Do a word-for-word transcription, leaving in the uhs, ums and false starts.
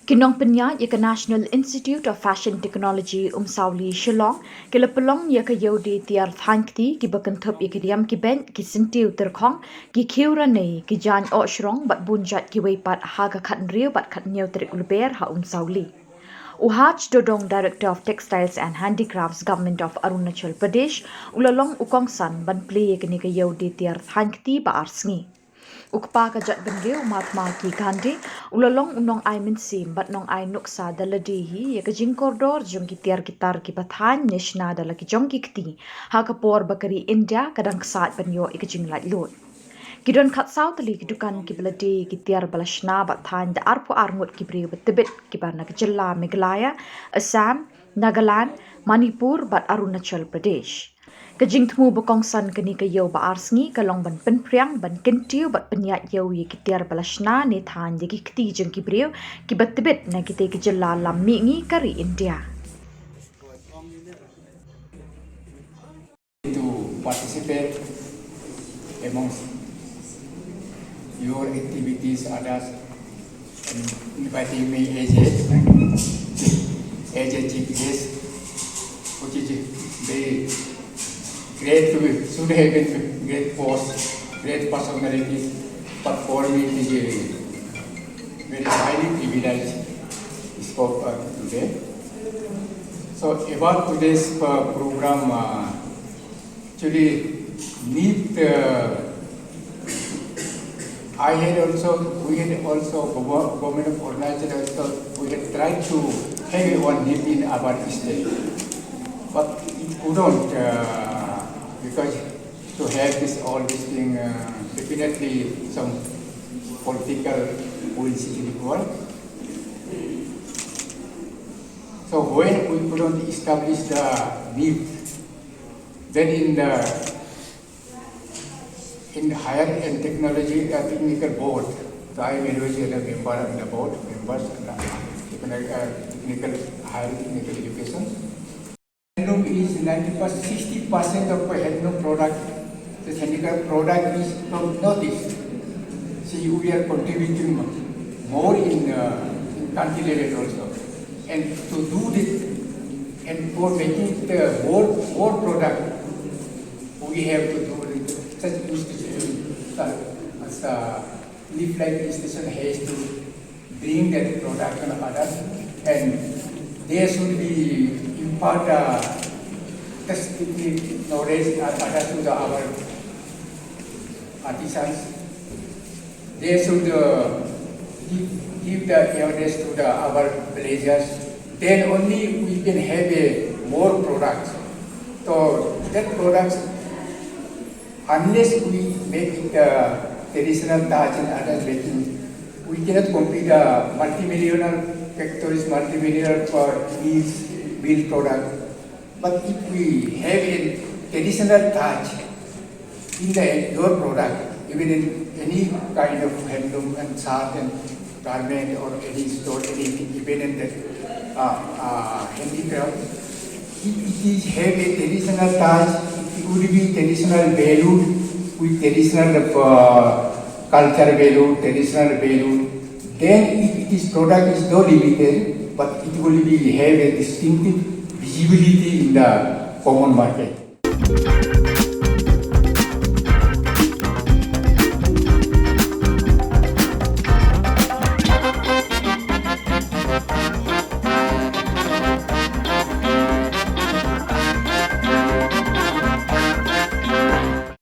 Ki nongpynïaid ïa ka National Institute of Fashion Technology, Umsawli, Shillong, ki la pynlong ïa ka ïew die tiar thaiñ kti kiba kynthup ïa ki riam ki beit, ki syntiew tyrkhong, ki khiew ranei, ki jaiñ oh shrong bad bun jait kiwei pat ha ka khathynriew bad khathynñiew tarik Lber ha Umsawli. U Haj Dodong, Director of Textiles and Handicrafts, Government of Arunachal Pradesh, u la long u kongsan ban plie ïa kane ka ïew die tiar thaiñ kti ba ar sngi. U kpa ka jaitbynriew, u Mahatma K. Gandhi, u la long u nongai mynsiem bad nongai nuksa da lade hi ïa ka jingkordor jong ki tiar ki tar kiba thaiñ ne shna da la ki jong ki kti ha ka por ba ka ri India ka dang ksaid ban ïoh ïa ka jinglaitluid. Ki don khatsaw tylli ki dukan kiba lade ïa ki tiar ba la shna bad thaiñ da arphew ar ngut ki briew ba tbit, kiba na ka jylla Meghalaya, Assam, Nagaland, Manipur bad Arunachal Pradesh. Ka jingthmu ba kongsan kane ka ïew ba ar sngi ka long ban pynphriang, ban kyntiew bad pynïaid ïew ïa ki tiar ba la shna ne thaiñ da ki kti jong ki briew kiba tbit na kitei ki jylla lam mihngi ka ri India. To participate amongst your activities, others, and inviting me as a, as a chief guest, which is very great to be, should have been great force, great personality, but for me it is a very highly privileged scope uh, today. So about today's uh, program, uh, actually, NEEP, uh, I had also, we had also, Government of Arunachal also, we had tried to have one NEEP in our state. But it couldn't, uh, because to have this, all this thing, uh, definitely some political will is required. So when we couldn't establish the NEEP, then in the in the higher and technology uh, technical board, so I am always a member of the board, members of the technical, uh, technical higher technical education. Handloom is ninety percent, sixty percent of the handloom product, the technical product is from Northeast. See, we are contributing more in, uh, in country level also. And to do this, and for making the more, more product, we have to do such institution uh, as a leaf like institution has to bring that product and others, and they should be impart uh, the specific knowledge and others to the our artisans. They should uh, give, give the awareness to the our villagers. Then only we can have a more products. So that products, unless we make it uh, traditional touch and other making, we cannot compete the multimillionaire factories, multimillionaire for these build product. But if we have a traditional touch in the your product, even in any kind of handloom and craft and garment or any store, anything, even in the uh, uh, handicraft, if it is have a traditional touch, it would be traditional value with traditional uh, culture value, traditional value. Then if it is product is not limited, but it will be have a distinctive visibility in the common market.